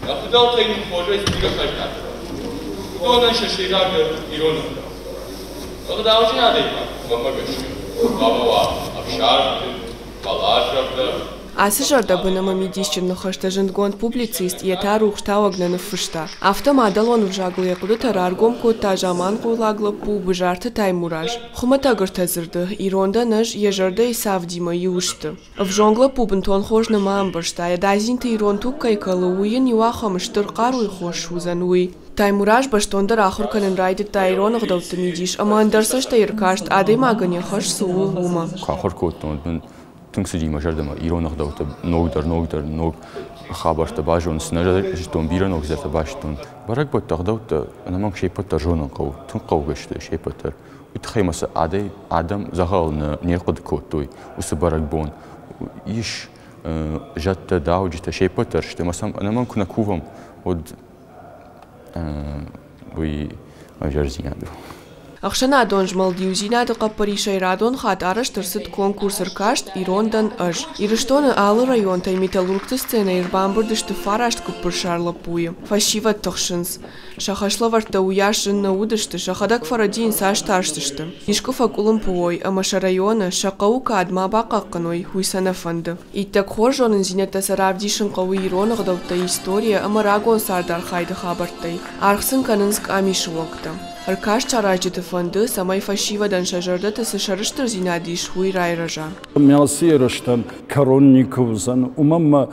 Нӕ фыдӕлтӕй нын хорзӕй цы бирӕ хӕзнатӕ уыдонӕн сӕ сӕйрагдӕр ирон ӕгъдау. Ӕгъдауджын адӕймаг, мӕнмӕ гӕсгӕ, хъуамӕ уа ӕфсармджын, хӕларзӕрдӕ. Ацы зӕрдӕбын ӕмӕ мидисджын ныхӕстӕ зындгонд публицист йе та рухстауӕг нӕ ныффыста. Афтӕ мадӕлон ӕвзагыл йӕ хъуыдытӕ раргом кодта заманхъуйлаг лӕппу Бызарты Таймураз. Хуымӕтӕг ӕртӕ дзырды «ирон дӕн ӕз» йӕ зӕрдӕйы цавдимӕ иу сты. Ӕвзонг лӕппу бынтон хорз нӕма ӕмбӕрста, йӕ дадзинты ирон туг кӕй кӕлы, уый йын иу ахӕм стыр хъаруйы хос суыдзӕн, уый. Таймураз бӕстондӕр ахуыр кӕнын райдыдта ирон ӕгъдӕутты мидис ӕмӕ ӕндӕр цӕстӕй ӕркаст, адӕймагӕн йӕ хӕс цы у, уымӕ. Куы ахуыр кодтон, уӕд мын тынг цыди мӕ зӕрдӕмӕ ирон ӕгъдӕуттӕ ногдӕр, ногдӕр, ног хабӕрттӕ базонын, цы нӕ зыдтон, бирӕ ногдзӕртӕ базыдтон. Бӕрӕгбӕтты ӕгъдӕуттӕ ӕнӕмӕнг се ппӕт дӕр зонын хъӕуы, тынг хъӕугӕ сты се ппӕт дӕр. Уый тыххӕй ма сӕ адӕм дзӕгъӕл не рхъуыды кодтой уыцы бӕрӕгбон. Ис зӕдтӕ, дауджытӕ, се ппӕт дӕр сты, ӕмӕ сӕм ӕнӕмӕнг куы нӕ кувӕм, уӕд уый ӕвзӕрдзинад у. Ӕхсӕнадон змӕлд Иудзинад-ы хъӕппӕрисӕй радон хатт арӕзт ӕрцыд конкурс-ӕркаст «Ирон дӕн ӕз». Ирыстоны алы районтӕй металлургты сценӕйы ӕрбамбырд сты фараст гуыппырсар лӕппуйы. Фӕсивӕд тыхсынц. Сӕ хӕслӕвӕрдтӕ уыйас зын нӕ уыдысты, сӕхӕдӕг фӕрӕдийын цас тарстысты. Искуы фӕкъуылымпы уой ӕмӕ сӕ районы, сӕ хъӕуы кад ма бахъахъхъӕной, уый сӕ нӕ фӕнды. Иттӕг хорз зонындзинӕдтӕ сӕ равдисын хъӕуы ирон ӕгъдӕуттӕ, историйӕ ӕмӕ рагон цардархайды хабӕрттӕй. Аргъ сын кӕнынц къамисы уӕнгтӕ. Ӕркаст саразджыты фӕнды, цӕмӕй фӕсивӕдӕн сӕ зӕрдӕты цы сӕрыстырдзинад ис, уый райрӕза. Ацы ерыстӕн кӕрон никуы уыдзӕн, уымӕн ма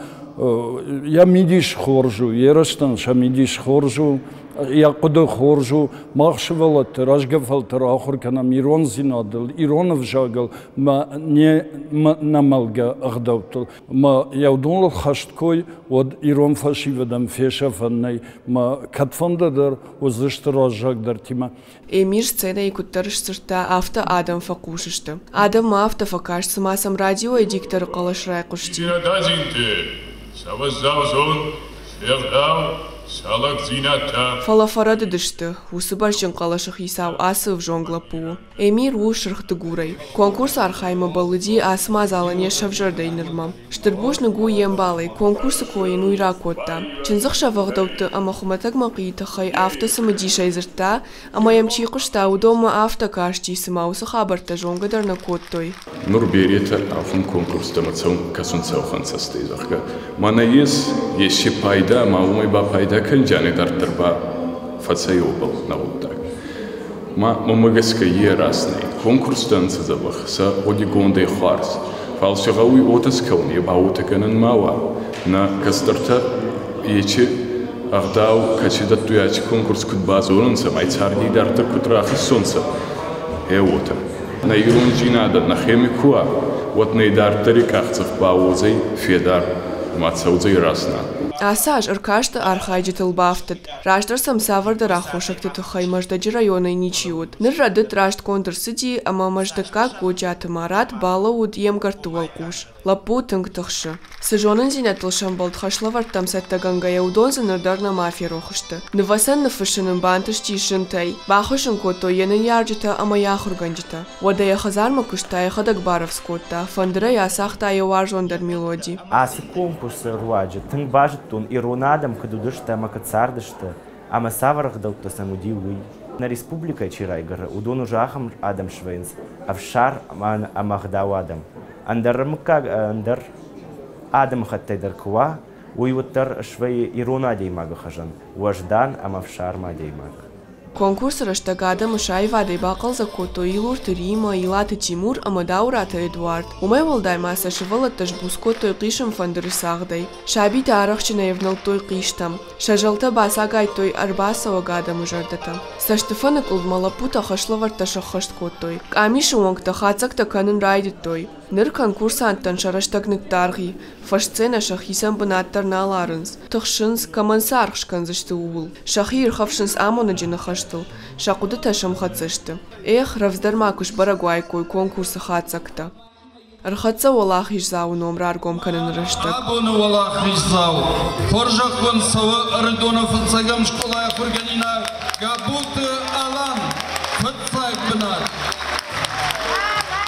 йӕ мидис хорз у, ерыстӕн сӕ мидис хорз у, йӕ хъуыды хорз у. Мах сывӕллӕтты рӕзгӕ фӕлтӕр ахуыр кӕнӕм ирондзинадыл, ирон ӕвзагыл ма не нӕмӕлгӕ ӕгъдӕуттыл. Ма йӕ уыдоныл хӕст кой, уӕд ирон фӕсивӕдӕн фесӕфӕн нӕй. Ма кӕдфӕнды дӕр уыдзысты раззагдӕртимӕ. Эмир сценӕйы куыддӕр сдзырдта, афтӕ адӕм фӕхъус сты. Адӕммӕ афтӕ фӕкаст, цыма сӕм радиойы дикторы хъӕлӕс райхъуысти. Дадзинты сӕ уӕззау зонд, се гъдау, сӕ лӕгдзинӕдтӕ. Фӕлӕ фӕрӕдыдысты, уыцы бӕзджын хъӕлӕсы хицау ацы ӕвзонг лӕппу у. Эмир у Сырх Дыгурӕй. Конкурсы архайынмӕ бӕллыди ацы мадзалӕн йӕ сӕвзӕрдӕй нырмӕ. Стыр бузныг у йе мбалӕй, конкурсы кой йын уый ракодта. Чындзыхсӕвы ӕгъдӕутты ӕмӕ хуымӕтӕг мӕхъийы тыххӕй афтӕ цымыдисӕй дзырдта, ӕмӕ йӕм чи хъуыста, уыдонмӕ афтӕ касти, цыма уыцы хабӕрттӕ зонгӕ дӕр нӕ кодтой. Нур беретӕ афон конкурстӕмӕ цӕун кӕсунцӕ уӕхӕн цӕстӕй, зӕгъгӕ. Мӕнӕ ес ести пайда ӕма уомӕй ба пайда кӕндзиан, идарддӕр ба фӕцӕй уобӕл нӕ гъуддаг. Ма мӕмӕ гӕсгӕ е раст нӕй. Конкурстӕ ӕнцӕ дзӕбӕх, сӕ гъудигондӕй хуарз. Фал си гъӕуй уотӕ скӕун, е ба уотӕ гӕнӕн ма уа. Нӕ кӕстӕртӕ ечи ӕгъдау кӕци дӕттуй аци конкурс куд базонунцӕ, ма царди идарддӕр куд рахӕссонцӕ, е уотӕ. Нӕ ирондзийнадӕ нӕхеми ку уа, уӕд нӕ идарддӕри къахдзӕф ба уодзӕй федар ӕма цӕудзӕй раст над. Ацы аз ӕркасты архайджытыл бафтыд. Раздӕр сӕм цавӕрдӕр аххосӕгты тыххӕй Мӕздӕджы районӕй ничи уыд. Ныр рӕдыд растгонд ӕрцыди ӕмӕ мӕздӕггаг Годжиаты Марат балӕууыд йе мгӕртты уӕлхъус. Лӕппу тынг тыхсы. Цы зонындзинӕдтыл сӕмбӕлд хӕслӕвӕрдтӕм цӕттӕгӕнгӕйӕ, уыдон дзы ныр дӕр нӕма ферох сты. Нывӕцӕн ныффыссын ын бантысти зынтӕй. Баххуыс ын кодтой йӕ ныййарджытӕ ӕмӕ йӕ ахуыргӕнджытӕ. Уӕдӕ йӕ хӕдзармӕ куыст та йӕхӕдӕг барӕвдз кодта, фӕндырӕй ацагъта йӕ уарзондӕр мелоди. Ацы конкурсы руаджы тынг базыдтон, ирон адӕм куыд уыдысты ӕмӕ куыд цардысты, ӕмӕ цавӕр ӕгъдӕуттӕ сӕм уыди, уый. Нӕ республикӕйы чи райгуыры, уыдон уже ахӕм адӕм свӕййынц, ӕфсар ӕмӕ ӕгъдау адӕм. Ӕндӕр мыггаг, ӕндӕр адӕмыхаттӕй дӕр куы уа, уый уӕддӕр свӕййы ирон адӕймагы хуызӕн, уӕздан ӕмӕ ӕфсарм адӕймаг. Конкурсы рӕстӕг адӕмы саивадӕй бахъӕлдзӕг кодтой Илурты Римӕ, Илаты Тимур ӕмӕ Дауыраты Эдуард. Уымӕй уӕлдай ма сӕ сывӕллӕттӕ сбуц кодтой хъисын фӕндыры цагъдӕй. Сабитӕ арӕхстджынӕй ӕвнӕлдтой хъистӕм. Сӕ зӕлтӕ бацагайдтой ӕрбацӕуӕг адӕмы зӕрдӕтӕ. Цӕстыфӕныкъуылдмӕ лӕппутӕ хӕслӕвӕрдтӕ сӕххӕст кодтой. Къамисы уӕнгтӕ хатдзӕгтӕ кӕнын райдыдтой. Ныр конкурсанттӕн сӕ рӕстӕг ныддаргъ и, фӕссценӕ сӕхицӕн бынат дӕр нал арынц, тыхсынц, кӕмӕн цы аргъ скӕндзысты, ууыл. Сӕхи ирхӕфсынц амонӕджы ныхӕстыл, сӕ хъуыдытӕ сӕмхӕццӕ сты. Эх, рӕвдздӕр ма куы сбӕрӕг уаиккой конкурсы хатдзӕгтӕ. Ӕрхӕццӕ уӕлахиздзауы ном раргом кӕныны рӕстӕг. Абоны уӕлахиздзау хорзӕхгонд цӕуы Ӕрыдоны фыццӕгӕм скъолайы ахуыргӕнинаг Габуты Алан, фыццаг бынат.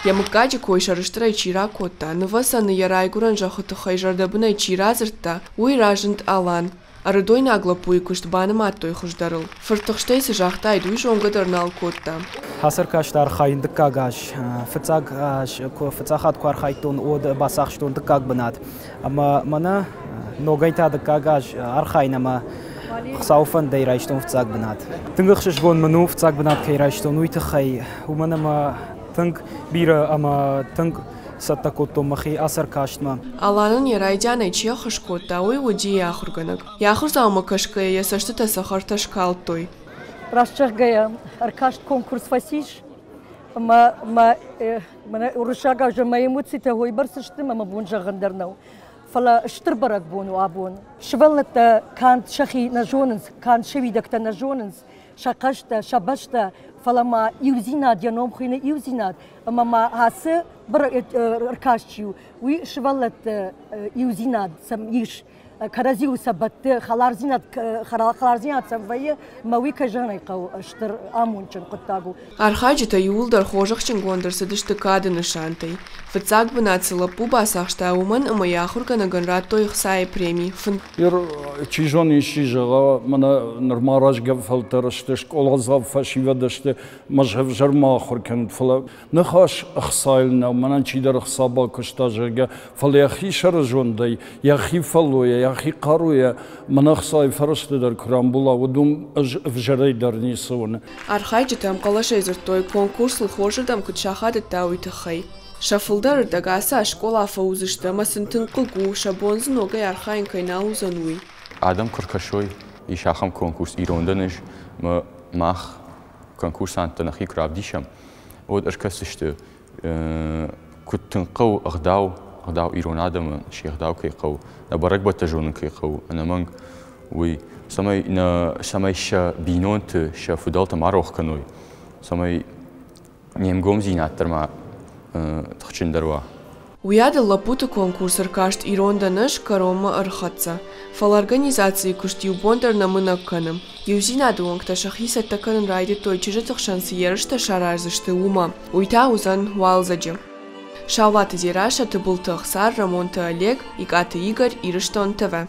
Йӕ мыггаджы кой сӕрыстырӕй чи ракодта, нывӕцӕны йӕ райгуырӕн зӕххы тыххӕй зӕрдӕбынӕй чи радзырдта, уый разынд Алан. Ӕрыдойнаг лӕппуйы куыст банымадтой хуыздӕрыл. Фыртыхстӕй цы загътаид, уый зонгӕ дӕр нал кодта. Ацы ӕркасты архайын дыккаг аз. Фыццаг аз, фыццаг хатт куы архайдтон, уӕд бацахстон дыккаг бынат. Ӕмӕ мӕнӕ ногӕй та дыккаг аз архайын ӕмӕ Хуыцауы фӕндӕй райстон фыццаг бынат. Тынг ӕхсызгон мын у, фыццаг бынат кӕй райстон, уый тыххӕй, уымӕн ӕмӕ тынг бирӕ ӕмӕ тынг цӕттӕ кодтон мӕхи ацы ӕркастмӕ. Аланӕн йӕ райдианӕй чи ӕххуыс кодта, уый уыди йӕ ахуыргӕнӕг. Йӕ ахуырдзаумӕ кӕсгӕйӕ йӕ цӕстытӕ цӕхӕртӕ скалдтой. Раст зӕгъгӕйӕ, ӕркаст конкурс фӕцис, ӕмӕ мӕ мӕнӕ уырыссагау мӕ эмоцитӕ уыйбӕрц сты, ӕмӕ мӕ бон зӕгъын дӕр нӕу. Фӕлӕ стыр бӕрӕгбон у абон. Сывӕллӕттӕ канд сӕхи нӕ зонынц, канд сӕ уидӕгтӕ нӕ зонынц, сӕ хъӕстӕ, сӕ бӕстӕ, фӕлӕ ма иудзинад йӕ ном хуыйны иудзинад, ӕмӕ ма ацы ӕркаст чи у, уый сывӕллӕтты иудзинад сӕм ис. Кӕрӕдзиуыл сӕ бӕтты, хӕлардзинад, хӕлардзинад сӕм вӕййы, ӕмӕ уый, кӕй зӕгъын ӕй хъӕуы, стыр амондджын хъуыддаг у. Архайджытӕ иууылдӕр хорзӕхджынгонд ӕрцыдысты кады нысантӕй. Фыццаг бынат цы лӕппу бацахста, уымӕн ӕмӕ йӕ ахуыргӕнӕгӕн радтой ӕхцайы преми. Чи зоны, исчи зӕгъа, мӕнӕ нырма рӕзгӕ фӕлтӕр сты, скъоладзау фӕсивӕд сты, мӕ ӕвзӕр ма ахуыр кӕнут, фӕлӕ ныхас ӕхцайыл нӕу, мӕнӕн чидӕр ӕхца бакуыста, зӕгъгӕ, фӕлӕ йӕхи сӕрызондӕй, йӕхи фӕллойӕ, йӕхи хъаруйӕ мӕн ӕхцайы фӕрӕзты дӕр куы рамбула, уыдон ӕз ӕвзӕрӕй дӕр ницы уыны. Архайджытӕ ӕмхъӕлӕсӕй дзырдтой, конкурсыл хорзырдӕм куыд сахадыдта, уый тыххӕй. Сӕ фылдӕр ӕрдӕг ацы аз скъола фӕуыдзысты ӕмӕ сын тынг хъыг у, сӕ бон дзы ногӕй архайын кӕй нал уыдзӕн, уый. Адӕм куы ркӕсой, ис ахӕм конкурс «Ирон дӕн ӕз», ӕмӕ мах конкурсанттӕ нӕхи куы равдисӕм, уӕд ӕркӕсдзысты, куыд тынг хъӕуы ӕгъдау, ӕгъдау ирон адӕмы се гъдау кӕй хъӕуы, нӕ бӕрӕгбӕттӕ зонын кӕй хъӕуы, ӕнӕмӕнг уый, цӕмӕй нӕ, цӕмӕй сӕ бинонты, сӕ фыдӕлтӕ ма рох кӕной, цӕмӕй не нгомдзинад дӕр ма тыхджындӕр уа. Уыйадыл лӕппуты конкурс ӕркаст «Ирон дӕн ӕз» кӕронмӕ ӕрхӕццӕ. Фӕлӕ организацийы куыст иу бон дӕр нӕ мынӕг кӕны. Иудзинады уӕнгтӕ сӕхи цӕттӕ кӕнын райдыдтой чызджыты хсӕн цы ерыстӕ сараздзысты, уымӕ. Уый та уыдзӕн уалдзӕджы. Саулаты Дзерассӕ, Тыбылты Ӕхсар, Рӕмонты Олег, Икъаты Игорь, Ирыстон ТВ.